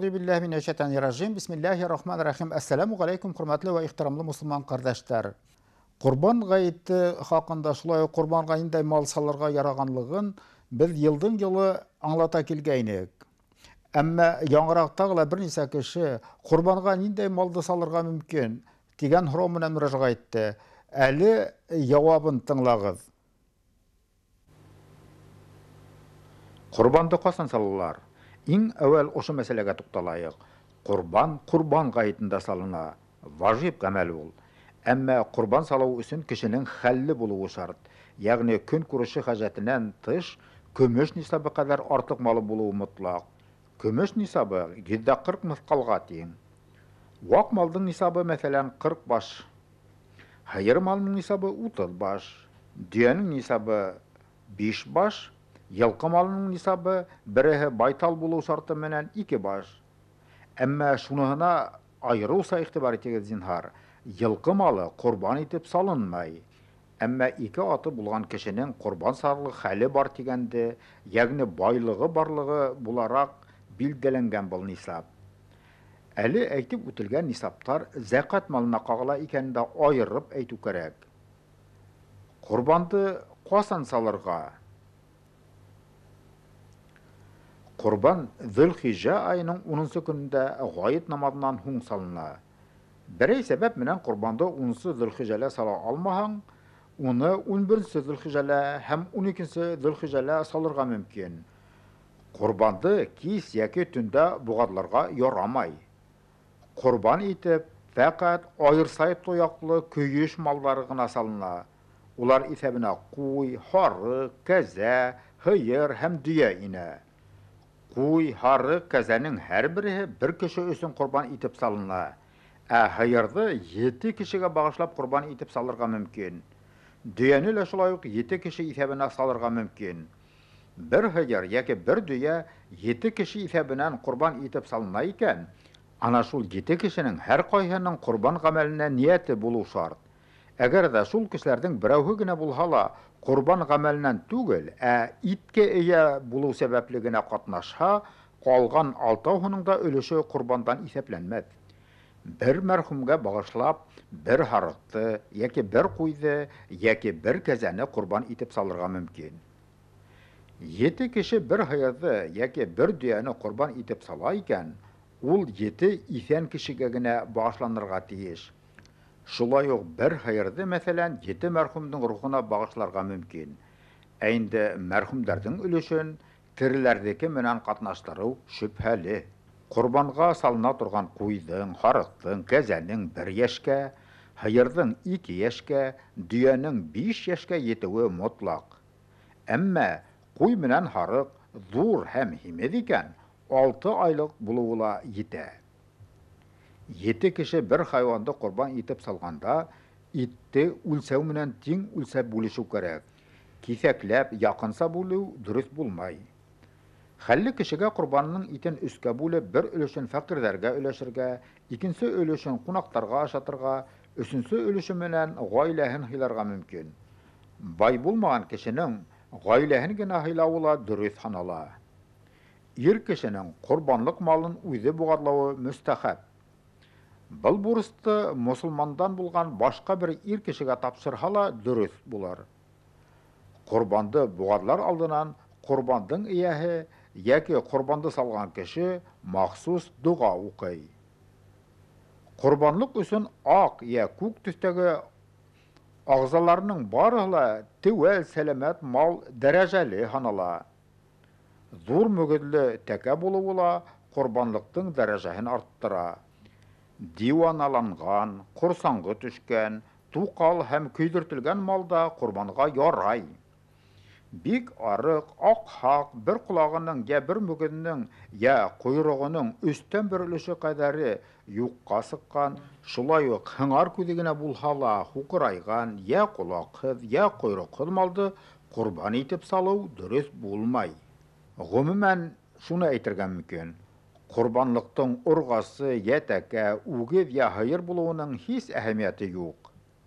Billahi mineşşeytanirracim. Bismillahirrahmanirrahim. Esselamu aleyküm hürmetli ve ihtiramlı Müslüman kardeşler. Qurban gayeti hakkında şulay qurbanга индай мал салырга ярағанлығын biz yıldan yılı аңлата келгәйнек. Әмма яңыраҡта ла бер нисә кеше ҡорбанға ниндәй малды салырға мөмкин тигән һорау менән мөрәжәғәт итте. Әле яуабын тыңлағыҙ. Ҡорбанды ҡасан салалар? Иң әүәл ошо мәсьәләгә туҡталайыҡ. Ҡорбан ҡорбан ғәйетендә салына. Важип ғәмәл ул. Әммә ҡорбан салыу өсөн кешенең хәлле булыуы шарт. Ягъни көн күреше хәжәтенән тыш көмөш нисабы ҡәҙәр артыҡ малы булыуы мотлаҡ. Көмөш нисабы 140 мыҫҡалға тиң. Ваҡ малдың нисабы, мәҫәлән, 40 баш. Һыйыр малының нисабы 30 баш. Дөйәнең нисабы 5 баш. Йылҡы малының нисабы береһе байтал булыу шарты менән 2 баш. Әммә шуныһына айырыуса иғтибар итегеҙ, зинһар. Йылҡы малы ҡорбан итеп салынмай. Әммә ике аты булған кешенең ҡорбан салырлыҡ хәле бар тигәнде, йәғни байлығы барлығы булараҡ билдәләнгән был нисап. Әле әйтеп үтелгән нисаптар зәкат малына ҡағыла икәнен дә айырып әйтеү кәрәк. Ҡорбанды ҡасан салырға? Ҡорбан Зөлхижә айының 10-нсы көнөндә ғайет намаҙынан һуң салына. Берәй сәбәп менән ҡорбанды 10-нсы Зөлхижәлә сала алмаһаң, уны 11-нсе Зөлхижәлә һәм 12-нсе Зөлхижәлә салырға мөмкин. Ҡорбанды кис йәки төндә боғаҙларға ярамай. Ҡорбан итеп фәҡәт айырсай тояҡлы көйөш малдары ғына салына. Улар иҫәбенә ҡуй, һарыҡ, кәзә, һыйыр һәм дөйә инә. Ҡуй, һарыҡ, кәзәнең һәр береһе бер кеше өсөн ҡорбан итеп салына. Ә һыйырҙы 7 кешегә бағышлап ҡорбан итеп салырға мөмкин. Дөйәне лә шулай уҡ 7 кеше иҫәбенә салырға мөмкин. Бер һыйыр йәки бер дөйә 7 кеше иҫәбенән ҡорбан итеп салына икән, ана шул 7 кешенең һәр ҡайһының ҡорбан ғәмәленә ниәте булыу шарт. Әгәр ҙә шул кешеләрҙең берәүһе генә булһа ла ҡорбан ғәмәленән түгел, ә иткә эйә булыу сәбәпле генә ҡатнашһа, ҡалған алтауһының да өлөшө ҡорбандан иҫәпләнмәҫ. Бер мәрхүмгә бағышлап бер һарыҡты йәки бер ҡуйҙы йәки бер кәзәне ҡорбан итеп салырға мөмкин. 7 кеше бер һыйырҙы йәки бер дөйәне ҡорбан итеп сала икән, ул 7 иҫән кешегә генә бағышланырға тейеш. Шулай уҡ бер һыйырҙы, мәҫәлән, 7 мәрхүмдең рухына бағышларға мөмкин. Ә инде мәрхүмдәрҙең өлөшөн тереләрҙеке менән ҡатнаштырыу шөбһәле. Ҡорбанға салына торған ҡуйҙың, һарыҡтың, кәзәнең 1 йәшкә, һыйырҙың 2 йәшкә, дөйәнең 5 йәшкә етеүе мотлаҡ. Әммә ҡуй менән һарыҡ ҙур һәм һимеҙ икән, 6 айлыҡ булыуы ла етә. 7 кеше бер хайуанды ҡорбан итеп салғанда, итте үлсәү менән тиң үлсәп бүлешеү кәрәк. Киҫәкләп яҡынса бүлеү дөрөҫ булмай. Хәлле кешегә ҡорбанының итен өскә бүлеп, бер өлөшөн фәҡирҙәргә өләшергә, икенсе өлөшөн ҡунаҡтарға ашатырға, өсөнсө өлөшө менән ғаиләһен һыйларға мөмкин. Бай булмаған кешенең ғаиләһен генә һыйлауы ла дөрөҫ һанала. Ир кешенең ҡорбанлыҡ малын үҙе боғаҙлауы мөстәхәп. Был бурысты мосолмандан булған башҡа бер ир кешегә тапшырһа ла дөрөҫ булыр. Ҡорбанды боғаҙлар алдынан ҡорбандың эйәһе йәки ҡорбанды салған кеше махсус доға уҡый. Ҡорбанлыҡ өсөн аҡ йә күк төҫтәге ағзаларының барыһы ла теүәл сәләмәт мал дәрәжәле һанала. Ҙур мөгөҙлө тәкә булыуы ла ҡорбанлыҡтың дәрәжәһен арттыра. Диуаналанған, ҡорсаңғы төшкән, туҡал һәм көйҙөртөлгән мал да ҡорбанға ярай. Бик арыҡ, аҡһаҡ, бер ҡолағының йә бер мөгөҙөнөң йә ҡойроғоноң өстән бер өлөшө ҡәҙәре юҡҡа сыҡҡан, шулай уҡ һыңар күҙе генә булһа ла һуҡырайған, йә ҡолаҡһыҙ, йә ҡойроҡһоҙ малды ҡорбан итеп салыу дөрөҫ булмай. Ғөмүмән, шуны әйтергә мөмкин: ҡорбанлыҡтың урғасы йә тәкә, үгеҙ йә һыйыр булыуының һис әһәмиәте юҡ.